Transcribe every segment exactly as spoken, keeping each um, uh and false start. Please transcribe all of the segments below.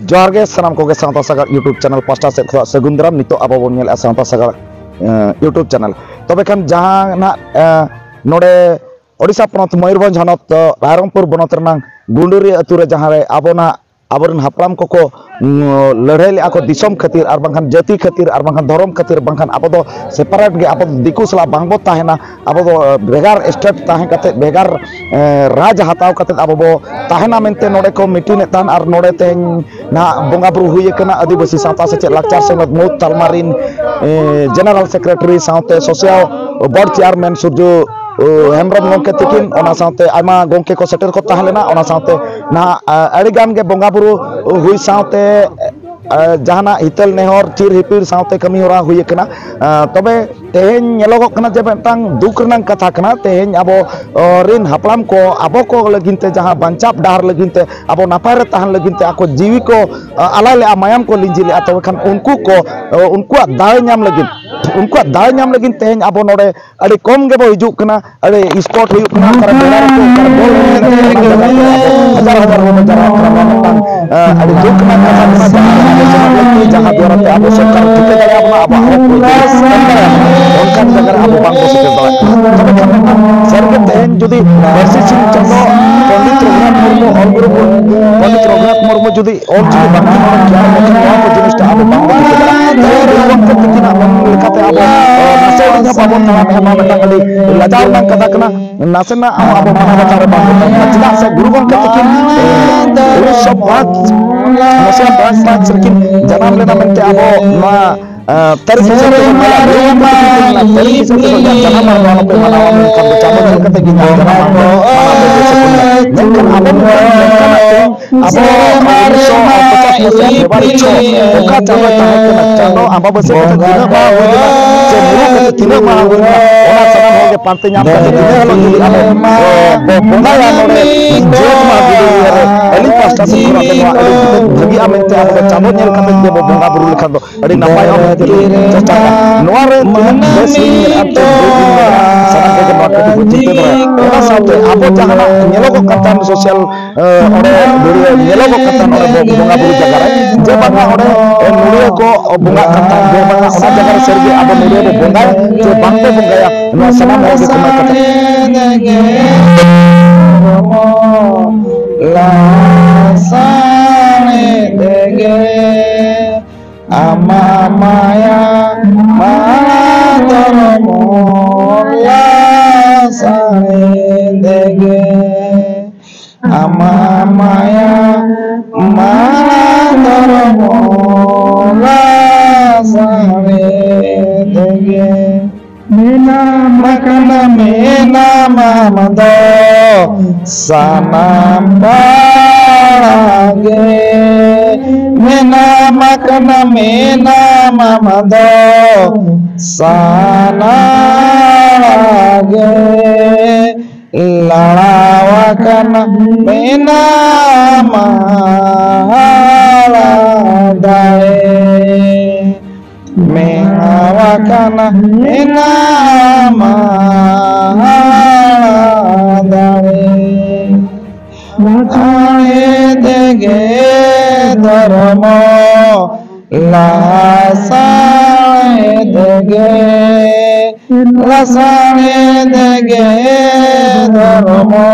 ᱡᱚᱦᱟᱨ ᱜᱮ ᱥᱟᱱᱟᱢ ᱠᱚᱜᱮ ᱥᱟᱶᱛᱟ ᱥᱟᱜᱟᱲ YouTube channel ᱯᱟᱦᱴᱟ ᱥᱮᱫ ᱠᱷᱚᱱᱟᱜ ᱥᱟᱹᱜᱩᱱ ᱫᱟᱨᱟᱢ᱾ ᱱᱤᱛᱚᱜ ᱟᱵᱚ ᱵᱚᱱ ᱧᱮᱞᱮᱫᱼᱟ ᱥᱟᱶᱛᱟ ᱥᱟᱜᱟᱲ, ᱮ, YouTube channel᱾ ᱛᱚᱵᱮ ᱠᱷᱟᱱ ᱡᱟᱦᱟᱸ ᱱᱟᱦᱟᱜ, ᱮ, ᱱᱚᱰᱮ ᱳᱰᱤᱥᱟ ᱯᱚᱱᱚᱛ ᱢᱚᱭᱩᱨᱵᱷᱚᱸᱡᱽ ᱦᱚᱱᱚᱛ, ᱮ, ᱨᱟᱭᱨᱚᱝᱯᱩᱨ ᱵᱚᱱᱚᱛ ᱨᱮᱱᱟᱝ ᱜᱩᱸᱰᱩᱨᱤ ᱟᱹᱛᱩ ᱨᱮ ᱡᱟᱦᱟᱸ ᱨᱮ ᱟᱵᱚ ᱱᱟᱦᱟᱜ ᱟᱵᱚᱨᱮᱱ ᱦᱟᱯᱲᱟᱢ ᱠᱚᱠᱚ, ᱩᱸ, ᱞᱟᱹᱲᱦᱟᱹᱭ ᱞᱮᱫᱼᱟ ᱠᱚ ᱫᱤᱥᱚᱢ ᱠᱷᱟᱹᱛᱤᱨ, ᱟᱨ ᱵᱟᱝᱠᱷᱟᱱ ᱡᱟᱹᱛᱤ ᱠᱷᱟᱹᱛᱤᱨ, ᱟᱨ ᱵᱟᱝᱠᱷᱟᱱ ᱫᱷᱚᱨᱚᱢ ᱠᱷᱟᱹᱛᱤᱨ, ᱵᱟᱝᱠᱷᱟᱱ ᱟᱵᱚ ᱫᱚ separate ᱜᱮ, ᱟᱵᱚ ᱫᱤᱠᱩ ᱥᱟᱞᱟᱜ ᱵᱟᱝᱵᱚ ᱛᱟᱦᱮᱱᱟ, ᱟᱵᱚ ᱫᱚ, ᱮ, ᱵᱷᱮᱜᱟᱨ state ᱛᱟᱦᱮᱸ ᱠᱟᱛᱮᱫ, ᱵᱷᱮᱜᱟᱨ, ᱮ, ᱨᱟᱡᱽ ᱦᱟᱛᱟᱣ ᱠᱟᱛᱮᱫ ᱟᱵᱚ ᱵᱚ ᱛᱟᱦᱮᱱᱟ ᱢᱮᱱᱛᱮ ᱱᱚᱰᱮ ᱠᱚ meeting ᱮᱫ ᱛᱟᱦᱮᱱ᱾ ᱟᱨ ᱱᱚᱰᱮ ᱛᱮᱦᱮᱧ ᱱᱟᱦᱟᱜ ᱵᱚᱸᱜᱟ ᱵᱩᱨᱩ ᱦᱩᱭ ᱟᱠᱟᱱᱟ ᱟᱹᱫᱤᱵᱟᱹᱥᱤ ᱥᱟᱶᱛᱟ ᱥᱮᱪᱮᱫ ᱞᱟᱠᱪᱟᱨ ᱥᱮᱢᱞᱮᱫ ᱢᱩᱬᱩᱫ ᱛᱟᱞᱢᱟ ᱨᱤᱱ, ᱮ, general secretary ᱥᱟᱶᱛᱮ social board chairman ᱥᱩᱨᱡᱩ, ᱳ, ᱦᱮᱢᱵᱨᱚᱢ ᱜᱚᱢᱠᱮ ᱛᱤᱠᱤᱱ, ᱚᱱᱟ ᱥᱟᱶᱛᱮ ᱟᱭᱢᱟ ᱜᱚᱢᱠᱮ ᱠᱚ ᱥᱮᱴᱮᱨ ᱠᱚ ᱛᱟᱦᱮᱸ ᱞᱮᱱᱟ᱾ ᱚᱱᱟ ᱥᱟᱶᱛᱮ ᱱᱟᱦᱟᱜ, ᱟ, ᱟᱹᱰᱤ ᱜᱟᱱ ᱜᱮ ᱵᱚᱸᱜᱟ ᱵᱩᱨᱩ ᱦᱩᱭ ᱥᱟᱶᱛᱮ, ᱟ, ᱡᱟᱦᱟᱱᱟᱜ ᱦᱤᱛᱟᱹᱞ ᱱᱮᱦᱚᱨ, ᱪᱤᱨ ᱦᱤᱯᱤᱲ ᱥᱟᱶᱛᱮ ᱠᱟᱹᱢᱤ ᱦᱚᱨᱟ ᱦᱩᱭ ᱟᱠᱟᱱᱟ᱾ ᱟ, ᱛᱚᱵᱮ ᱛᱮᱦᱮᱧ ᱧᱮᱞᱚᱜᱚᱜ ᱠᱟᱱᱟ ᱡᱮ ᱢᱤᱫᱴᱟᱝ ᱫᱩᱠ ᱨᱮᱱᱟᱜ ᱠᱟᱛᱷᱟ ᱠᱟᱱᱟ, ᱛᱮᱦᱮᱧ ᱟᱵᱚ, ᱚ, ᱨᱤᱱ ᱦᱟᱯᱲᱟᱢ ᱠᱚ ᱟᱵᱚ ᱠᱚ ᱞᱟᱹᱜᱤᱫ ᱛᱮ, ᱡᱟᱦᱟᱸ ᱵᱟᱧᱪᱟᱣ ᱰᱟᱦᱟᱨ ᱞᱟᱹᱜᱤᱫ ᱛᱮ, ᱟᱵᱚ ᱱᱟᱯᱟᱭ ᱨᱮ ᱛᱟᱦᱮᱱ ᱞᱟᱹᱜᱤᱫ ᱛᱮ ᱟᱠᱚ ᱡᱤᱣᱤ ᱠᱚ, ᱟ, ᱟᱞᱟᱭ ᱞᱮᱜᱼᱟ, ᱢᱟᱭᱟᱢ ᱠᱚ ᱞᱤᱸᱡᱤ ᱞᱮᱜᱼᱟ, ᱛᱚᱵᱮ ᱠᱷᱟᱱ ᱩᱱᱠᱩ ᱠᱚ, ᱚ, ᱩᱱᱠᱩᱣᱟᱜ ᱫᱟᱣ ᱧᱟᱢ ᱞᱟᱹᱜᱤᱫ, ᱩᱱᱠᱩᱣᱟᱜ ᱫᱟᱣ ᱧᱟᱢ ᱞᱟᱹᱜᱤᱫ ᱛᱮᱦᱮᱧ ᱟᱵᱚ ᱱᱚᱰᱮ ᱟᱹᱰᱤ ᱠᱚᱢ ᱜᱮᱵᱚ ᱦᱤᱡᱩᱜ ᱠᱟᱱᱟ᱾ ᱟᱹᱰᱤ spot ᱦᱩᱭᱩᱜ ᱠᱟᱱᱟ, ᱚᱠᱟᱨᱮ ᱵᱮᱲᱟ ᱨᱮᱠᱚ, ᱚᱠᱟᱨᱮ ᱵᱚᱞ ᱮᱱᱮᱡ ᱠᱟᱱᱟ, ᱚᱱᱟ ᱡᱟᱭᱜᱟ ᱠᱚᱨᱮ ᱟᱵᱚ ᱦᱟᱡᱟᱨ ᱦᱟᱡᱟᱨ ᱦᱚᱲ ᱵᱚᱱ ᱡᱟᱣᱨᱟᱜ ᱠᱟᱱᱟ᱾ ᱱᱚᱣᱟ ᱢᱤᱫᱴᱟᱝ, ᱮ, ᱟᱹᱰᱤ ᱫᱩᱠ ᱨᱮᱱᱟᱜ ᱠᱟᱛᱷᱟ ᱠᱟᱱᱟ, ᱡᱟᱦᱟᱸ ᱨᱮ ᱟᱵᱚ ᱥᱮᱱᱚᱜ ᱞᱟᱹᱠᱛᱤ, ᱡᱟᱦᱟᱸ ᱫᱩᱣᱟᱨᱟ ᱛᱮ ᱟᱵᱚ ᱥᱚᱨᱠᱟᱨ ᱴᱷᱤᱠᱟᱹ ᱫᱟᱲᱮᱭᱟᱵᱚᱱᱟ ᱟᱵᱚᱣᱟᱜ ᱦᱚᱠ ᱟᱹᱭᱫᱟᱹᱨ᱾ ᱚᱱᱠᱟᱱ ᱡᱟᱭᱜᱟ ᱨᱮ ᱟᱵᱚ ᱵᱟᱝ ᱵᱚ ᱥᱮᱴᱮᱨ ᱫᱟᱲᱮᱭᱟᱜ ᱠᱟᱱᱟ᱾ ᱛᱚᱵᱮ ᱠᱷᱟᱱ ᱢᱤᱫᱴᱟᱝ ᱥᱟᱹᱨᱤᱜᱮ ᱛᱮᱦᱮᱧ ᱡᱩᱫᱤ ᱯᱟᱹᱨᱥᱤ ᱥᱤᱧ ᱪᱟᱸᱫᱚ ᱯᱚᱱᱰᱤᱛ ᱨᱚᱜᱷᱩᱱᱟᱛᱷ ᱢᱩᱨᱢᱩ, ᱚᱞ ᱜᱩᱨᱩ ᱯᱚᱱᱰᱤᱛ ᱨᱚᱜᱷᱩᱱᱟᱛᱷ ᱢᱩᱨᱢᱩ ᱡᱩᱫᱤ ᱚᱞ ᱪᱤᱠᱤ ᱵᱟᱝ ᱛᱟᱦᱮᱸ ᱞᱮᱱᱠᱷᱟᱱ ᱱᱚᱣᱟ ᱠᱚ ᱡᱤᱱᱤᱥᱴᱟ ᱟᱵᱚ ᱵᱟᱝ ᱵᱚ ᱴᱷᱤᱠᱟᱹ ᱫᱟᱲᱮᱭᱟᱜᱼᱟ᱾ ᱛᱮᱦᱮᱧ ᱜᱩᱨᱩ ᱜᱚᱢᱠᱮ ᱛᱤᱠᱤᱱᱟᱜ ᱢᱮᱱ ᱞᱮᱠᱟᱛᱮ ᱟᱵᱚ, ᱮ, ᱱᱟᱥᱮ ᱩᱰᱤᱡ ᱦᱚᱸ ᱵᱟᱵᱚᱱ ᱛᱟᱲᱟᱢᱮᱫᱼᱟ, ᱱᱚᱣᱟ ᱢᱤᱫᱴᱟᱝ ᱟᱹᱰᱤ ᱞᱟᱡᱟᱣ ᱨᱮᱱᱟᱜ ᱠᱟᱛᱷᱟ ᱠᱟᱱᱟ᱾ ᱱᱟᱥᱮᱱᱟᱜ ᱦᱚᱸ ᱟᱵᱚ ᱢᱟᱱᱟᱣ ᱵᱟᱛᱟᱣ ᱨᱮ ᱵᱟᱝ ᱵᱚ ᱛᱟᱦᱮᱸ ᱠᱟᱱᱟ᱾ ᱪᱮᱫᱟᱜ ᱥᱮ ᱜᱩᱨᱩ ᱜᱚᱢᱠᱮ ᱛᱤᱠᱤᱱ, ᱮ, ᱩᱱᱤᱥᱥᱚ ᱯᱟᱸᱪ ᱢᱟᱥᱤᱭᱟ ᱯᱟᱸᱪ ᱯᱟᱸᱪ ᱨᱮᱠᱤᱱ ᱡᱟᱱᱟᱢ ᱞᱮᱱᱟ ᱢᱮᱱᱛᱮ ᱟᱵᱚ ᱱᱚᱣᱟ, ᱮ, ᱛᱟᱹᱨᱤᱠᱷ ᱦᱤᱥᱟᱹᱵ ᱛᱮᱵᱚᱱ ᱧᱮᱞᱟ, ᱜᱩᱨᱩ ᱜᱚᱢᱠᱮ ᱛᱤᱠᱤᱱ ᱛᱟᱹᱨᱤᱠᱷ ᱦᱤᱥᱟᱹᱵ ᱛᱮᱫᱚ ᱡᱟᱦᱟᱸ ᱡᱟᱱᱟᱢ ᱢᱟᱦᱟ ᱱᱚᱣᱟ ᱫᱚᱯᱮ ᱢᱟᱱᱟᱣᱟ, ᱢᱮᱱᱠᱷᱟᱱ ᱫᱚ ᱪᱟᱸᱫᱚ ᱧᱮᱞ ᱠᱟᱛᱮ ᱜᱮ ᱡᱟᱦᱟᱸ ᱡᱟᱱᱟᱢ ᱢᱟᱦᱟ ᱢᱟᱱᱟᱣ ᱫᱚ ᱵᱮᱥ ᱠᱚ ᱢᱮᱱᱟ᱾ ᱢᱮᱱᱠᱷᱟᱱ ᱟᱵᱚ ᱱᱚᱝᱠᱟᱱᱟᱜ ᱛᱮᱦᱮᱧ ᱟᱵᱚ ᱩᱱᱤᱥᱥᱚ ᱯᱚᱧᱪᱟᱥ ᱢᱟᱥᱤᱭᱟ ᱯᱷᱮᱵᱽᱨᱩᱣᱟᱨᱤ ᱪᱷᱚ ᱚᱠᱟ ᱪᱟᱸᱫᱚᱭ ᱛᱟᱦᱮᱸ ᱠᱟᱱᱟ, ᱪᱟᱸᱫᱚ ᱟᱢᱵᱟᱵᱟᱹᱥᱭᱟᱹ ᱠᱟᱛᱮ ᱛᱤᱱᱟᱹᱜ ᱢᱟᱦᱟ ᱦᱩᱭ ᱞᱮᱱᱟ, ᱥᱮ ᱢᱩᱨᱩ ᱠᱟᱛᱮ ᱛᱤᱱᱟᱹᱜ ᱢᱟᱦᱟ ᱦᱩᱭ ᱞᱮᱱᱟ, ᱚᱱᱟ ᱥᱟᱱᱟᱢ ᱦᱚᱲ ᱜᱮ ᱯᱟᱱᱛᱮ ᱧᱟᱢ ᱠᱟᱛᱮ ᱫᱤᱱᱟᱹ ᱦᱤᱞᱳᱜ ᱡᱩᱫᱤ ᱟᱵᱚ ᱵᱚ ᱵᱚᱸᱜᱟᱭᱟ ᱱᱚᱰᱮ ᱡᱚᱜᱽ ᱢᱟ ᱜᱩᱰᱩᱨᱤᱭᱟᱹ ᱨᱮ, ᱟᱹᱞᱤᱧ ᱯᱟᱥᱴᱟ ᱥᱮᱫ ᱠᱷᱚᱱᱟᱜ ᱫᱚ ᱱᱚᱣᱟ ᱟᱹᱰᱤ ᱵᱷᱟᱹᱜᱤᱜᱼᱟ ᱢᱮᱱᱛᱮ ᱟᱵᱚ ᱫᱚ ᱪᱟᱸᱫᱚ ᱧᱮᱞ ᱠᱟᱛᱮ ᱜᱮᱵᱚ ᱵᱚᱸᱜᱟ ᱵᱩᱨᱩ ᱞᱮᱠᱷᱟᱱ ᱫᱚ ᱟᱹᱰᱤ ᱱᱟᱯᱟᱭᱚᱜᱼᱟ ᱢᱮᱱᱛᱮ ᱞᱤᱧ ᱪᱮᱥᱴᱟᱭᱟ᱾ ᱱᱚᱣᱟ ᱨᱮ ᱛᱤᱱᱟᱹᱜ ᱵᱮᱥ ᱞᱤᱧ ᱧᱮᱞᱮᱫᱼᱟ, ᱛᱤᱱᱟᱹᱜ ᱵᱟᱹᱲᱤᱡ ᱞᱤᱧ ᱧᱮᱞᱮᱫᱼᱟ, ᱥᱟᱱᱟᱢ ᱠᱚᱜᱮ ᱱᱚᱣᱟ ᱠᱟᱹᱴᱤᱡ ᱵᱚ ᱪᱤᱱᱛᱟᱹ ᱫᱷᱟᱨᱟᱭᱟ᱾ ᱚᱱᱟ ᱥᱟᱶᱛᱮ ᱟᱵᱚ ᱡᱟᱦᱟᱱᱟᱜ ᱧᱮᱞᱚᱜᱚᱜ ᱠᱟᱱ ᱛᱟᱦᱮᱱ ᱥᱳᱥᱟᱞ, ᱮ, ᱚᱸᱰᱮ ᱵᱷᱤᱰᱤᱭᱳ ᱧᱮᱞᱚᱜᱚᱜ ᱠᱟᱱ ᱛᱟᱦᱮᱱ ᱚᱸᱰᱮ ᱵᱚ-, ᱵᱚᱸᱜᱟ ᱵᱩᱨᱩ ᱡᱟᱭᱜᱟ ᱨᱮ, ᱡᱮ ᱵᱟᱝᱟ ᱚᱸᱰᱮ, ᱮ, ᱱᱚᱰᱮ ᱠᱚ ᱵᱚᱸᱜᱟᱜ ᱠᱟᱱ ᱛᱟᱦᱮᱱ, ᱡᱮ ᱵᱟᱝᱟ ᱚᱱᱟ ᱡᱟᱭᱜᱟ ᱨᱮ ᱥᱟᱹᱨᱤᱜᱮ ᱟᱵᱚ ᱱᱚᱰᱮ ᱵᱚ ᱵᱚᱸᱜᱟᱭᱟ ᱥᱮ ᱵᱟᱝ ᱵᱚ ᱵᱚᱸᱜᱟᱭᱟ, ᱱᱚᱣᱟ ᱥᱟᱱᱟᱢ ᱦᱚᱲ ᱜᱮ ᱠᱚ ᱢᱮᱱ ᱠᱟᱛᱮ᱾ ᱞᱟᱥᱟᱲᱦᱮᱫ ᱜᱮ ᱟᱢᱟᱜ ᱢᱟᱭᱟ ᱢᱟᱦᱟ ᱫᱷᱚᱨᱢᱚ ᱞᱟᱥᱟᱲᱦᱮᱫ ᱜᱮ᱾ ᱟᱢᱟᱜ ᱢᱟᱭᱟ ᱢᱟᱦᱟ ᱫᱷᱚᱨᱢᱚ ᱞᱟᱥᱟᱲᱦᱮᱫ ᱜᱮ᱾ ᱢᱮᱱᱟᱢ ᱟᱠᱟᱱᱟ ᱢᱮᱱᱟᱢ ᱟᱢ ᱫᱚ ᱥᱟᱱᱟᱢ ᱯᱟᱲᱟ ᱜᱮ᱾ ᱢᱮᱱᱟᱢ ᱟᱠᱟᱱᱟ ᱢᱮᱱᱟᱢ ᱟᱢ ᱫᱚ ᱥᱟᱱᱟᱢ ᱜᱮ᱾ ᱞᱟᱲᱟᱣ ᱟᱠᱟᱱᱟ ᱢᱮᱱᱟᱢ ᱦᱟᱲᱟ ᱫᱟᱲᱮ᱾ ᱢᱮᱦᱟᱣ ᱟᱠᱟᱱᱟ ᱢᱮᱱᱟᱢ ᱦᱟᱲᱟ ᱫᱟᱲᱮ᱾ ᱞᱟᱥᱟᱲᱦᱮᱫ ᱜᱮ ᱫᱷᱚᱨᱢᱚ ᱞᱟᱥᱟᱲᱦᱮᱫ ᱜᱮ, ᱞᱟᱥᱟᱲᱦᱮᱫ ᱜᱮ ᱫᱷᱚᱨᱢᱚ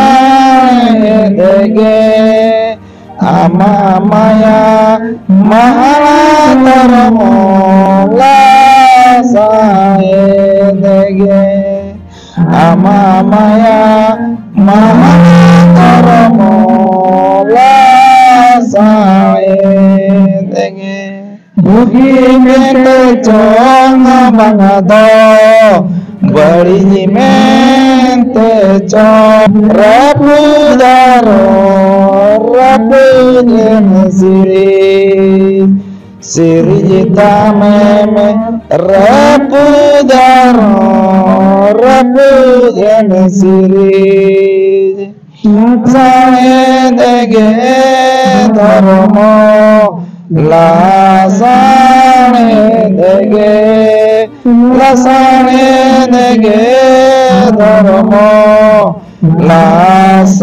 ᱞᱟᱥᱟᱲᱦᱮᱫ ᱜᱮ, ᱟᱢᱟᱜ ᱢᱟᱭᱟ ᱢᱟᱦᱟ ᱫᱷᱚᱨᱢᱚ ᱞᱟᱥᱟᱲᱦᱮᱫ ᱜᱮ᱾ ᱟᱢᱟᱜ ᱢᱟᱭᱟ ᱢᱟᱦᱟ ᱫᱷᱚᱨᱢᱚ ᱞᱟᱥᱟᱲᱦᱮᱫ ᱜᱮ᱾ ᱵᱩᱜᱤ ᱢᱮᱱᱛᱮ ᱪᱚᱝ ᱵᱟᱝᱟ ᱫᱚ ᱵᱟᱹᱲᱤᱡ ᱢᱮᱱᱛᱮ ᱪᱚᱝ᱾ ᱨᱟᱹᱯᱩᱫ ᱟᱨ ᱨᱟᱹᱯᱩᱫ ᱮᱢ ᱥᱤᱨᱤ᱾ ᱥᱤᱨᱤᱡᱽ ᱛᱟᱢᱮᱢ ᱨᱟᱹᱯᱩᱫ ᱟᱨᱦᱚᱸ ᱨᱟᱹᱯᱩᱫ ᱮᱱ ᱥᱤᱨᱤᱡᱽ᱾ ᱞᱟᱥᱟᱬᱦᱮᱫ ᱜᱮ ᱫᱷᱚᱨᱢᱚ, ᱞᱟᱥᱟᱬᱦᱮᱫ ᱜᱮ, ᱞᱟᱥᱟᱬᱦᱮᱫ ᱜᱮ ᱫᱷᱚᱨᱢᱚ, ᱞᱟᱥᱟᱬᱦᱮᱫ